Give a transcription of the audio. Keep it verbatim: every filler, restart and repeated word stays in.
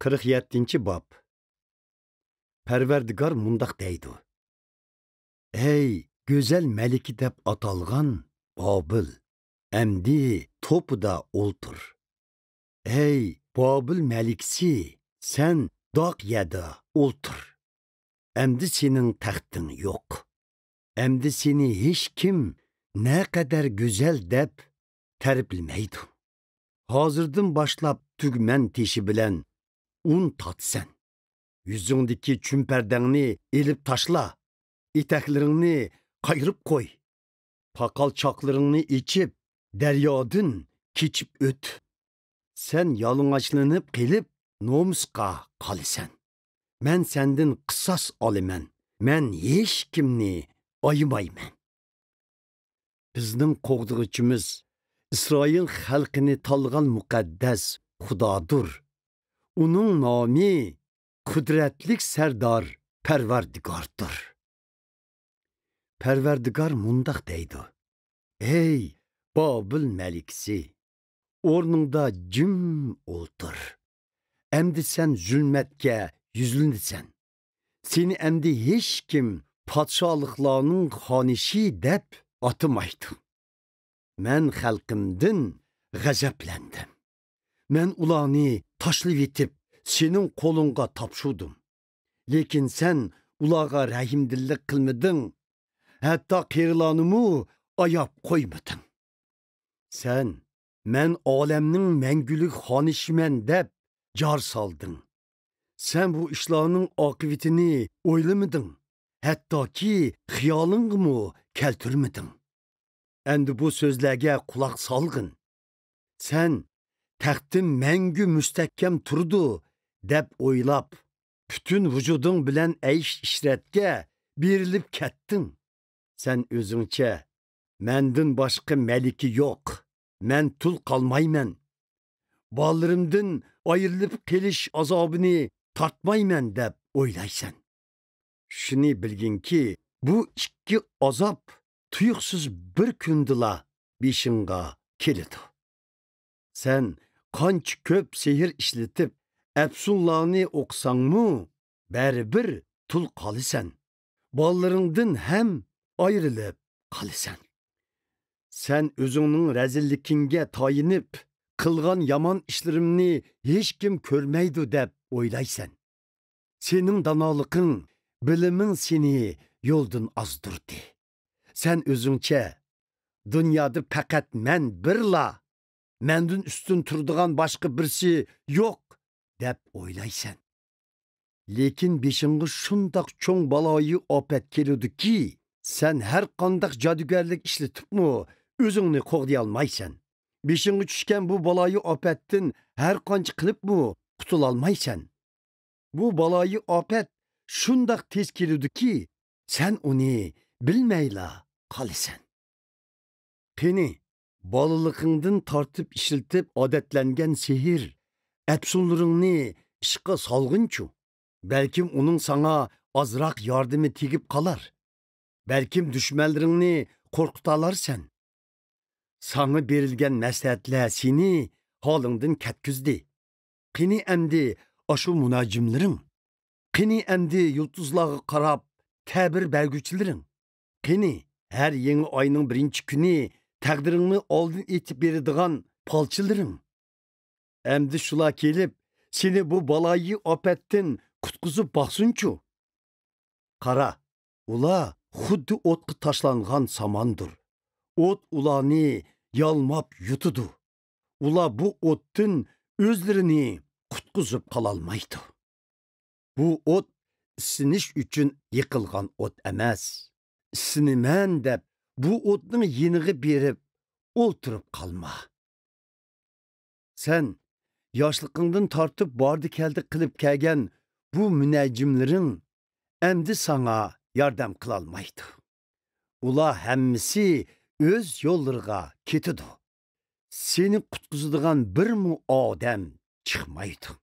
قىرىق يەتتىنچى باب. پەرۋەردىگار مۇنداق دەيدۇ: «ئەي، گۈزەل مەلىكە دەپ ئاتالغان بابىل، ئەمدى توپىدا ئولتۇر. ئەي، بابىل مەلىكىسى، سەن داق يەردە ئولتۇر. ئەمدى سېنىڭ تەختىڭ يوق. ئەمدى سېنى ھېچكىم نەقەدەر گۈزەل دەپ تەرىپلىمەيدۇ. ھازىردىن باشلاپ تۈگمەن تېشى بىلەن ئۇن تارتىسەن. يۈزۈڭدىكى چۈمپەردەڭنى ئېلىپ تاشلا، ئېتەكلىرىڭنى قايرىپ قوي. پاقالچاقلىرىڭنى ئېچىپ، دەريادىن كېچىپ ئۆت. سەن يالىڭاچلىنىپ قېلىپ، نومۇسقا قالىسەن. مەن سەندىن قىساس ئالىمەن. مەن ھېچكىمنى ئايىمايمەن.» بىزنىڭ قوغدىغۇچىمىز ئىسرائىل خەلقىنى تاللىغان مۇقەددەس خۇدادۇر. ئۇنىڭ نامى قۇدرەتلىك سەردار پەرۋەردىگاردۇر. پەرۋەردىگار مۇنداق دەيدۇ: «ئەي، بابىل مەلىكىسى، ئورنۇڭدا جىم ئولتۇر. ئەمدى سەن زۇلمەتكە يۈزلىنىسەن. سېنى ئەمدى ھېچكىم پادىشاھلىقلارنىڭ خانىشى دەپ ئاتىمايدۇ. مەن خەلقىمدىن غەزەپلەندىم. مەن ئۇلارنى تاشلىۋېتىپ، سېنىڭ قولۇڭغا تاپشۇردۇم. لېكىن سەن ئۇلارغا رەھىمدىللىك قىلمىدىڭ، ھەتتا قېرىلارنىمۇ ئاياپ قويمىدىڭ. سەن، 'مەن ئالەمنىڭ مەڭگۈلۈك خانىشىمەن' دەپ جار سالدىڭ. سەن بۇ ئىشلارنىڭ ئاقىۋىتىنى ئويلىمىدىڭ، ھەتتاكى خىيالىڭغىمۇ كەلتۈرمىدىڭ. ئەمدى بۇ سۆزلەرگە قۇلاق سالغىن. سەن، 'تەختىم مەڭگۈ مۇستەھكەم تۇرىدۇ' دەپ ئويلاپ، پۈتۈن ۋۇجۇدۇڭ بىلەن ئەيش-ئىشرەتكە بېرىلىپ كەتتىڭ. سەن ئۆزۈڭچە، 'مەندىن باشقا مەلىكە يوق، مەن تۇل قالمايمەن، بالىلىرىمدىن ئايرىلىپ قېلىش ئازابىنى تارتمايمەن' دەپ ئويلايسەن. شۇنى بىلگىنكى، بۇ ئىككى ئازاب تۇيۇقسىز بىر كۈندىلا بېشىڭغا كېلىدۇ. سەن قانچە كۆپ سېھىر ئىشلىتىپ، ئەپسۇنلارنى ئوقۇساڭمۇ، بەرىبىر تۇل قالىسەن. بالىلىرىڭدىن ھەم ئايرىلىپ قالىسەن. سەن ئۆزۈڭنىڭ رەزىللىكىڭگە تايىنىپ، قىلغان يامان ئىشلىرىمنى ھېچكىم كۆرمەيدۇ دەپ ئويلايسەن. سېنىڭ دانالىقىڭ، بىلىمىڭ سېنى يولدىن ئازدۇردى. سەن ئۆزۈڭچە، 'دۇنيادا پەقەت مەن بىرلا، مەندىن ئۈستۈن تۇرىدىغان باشقا بىرسى يوق' دەپ ئويلايسەن. لېكىن بېشىڭغا شۇنداق چوڭ بالايىئاپەت كېلىدۇكى، سەن ھەر قانداق جادۇگەرلىك ئىشلىتىپمۇ ئۆزۈڭنى قوغدىيالمايسەن. بېشىڭغا چۈشكەن بۇ بالايىئاپەتتىن ھەر قانچە قىلىپمۇ قۇتۇلالمايسەن. بۇ بالايىئاپەت شۇنداق تېز كېلىدۇكى، سەن ئۇنى بىلمەيلا قالىسەن. قېنى، بالىلىقىڭدىن تارتىپ ئىشلىتىپ ئادەتلەنگەن سېھىر، ئەپسۇنلىرىڭنى ئىشقا سالغىنچۇ؟ بەلكىم ئۇنىڭ ساڭا ئازراق ياردىمى تېگىپ قالار. بەلكىم دۈشمەنلىرىڭنى قورقۇتالارسەن. ساڭا بېرىلگەن مەسلىھەتلەر سېنى ھالىڭدىن كەتكۈزدى. قېنى ئەمدى ئاشۇ مۇنەججىملىرىڭ؟ قېنى ئەمدى يۇلتۇزلارغا قاراپ تەبىر بەرگۈچىلىرىڭ؟ قېنى ھەر يېڭى ئاينىڭ بىرىنچى كۈنى تەقدىرىڭنى ئالدىن ئېيتىپ بېرىدىغان پالچىلىرىڭ؟ ئەمدى شۇلار كېلىپ، سېنى بۇ بالايىئاپەتتىن قۇتقۇزۇپ باقسۇنچۇ. قارا، ئۇلار خۇددى ئوتقا تاشلانغان ساماندۇر. ئوت ئۇلارنى يالماپ يۇتىدۇ. ئۇلار بۇ ئوتتىن ئۆزلىرىنى قۇتقۇزۇپ قالالمايدۇ. بۇ ئوت ئىسسىنىش ئۈچۈن يېقىلغان ئوت ئەمەس. ئىسسىنىمەن دەپ، بۇ ئوتنىڭ يېنىغا بېرىپ ئولتۇرۇپ قالما. سەن ياشلىقىڭدىن تارتىپ باردى-كەلدى قىلىپ كەلگەن بۇ مۇنەججىملىرىڭ ئەمدى ساڭا ياردەم قىلالمايدۇ. ئۇلار ھەممىسى ئۆز يوللىرىغا كېتىدۇ. سېنى قۇتقۇزىدىغان بىرمۇ ئادەم چىقمايدۇ.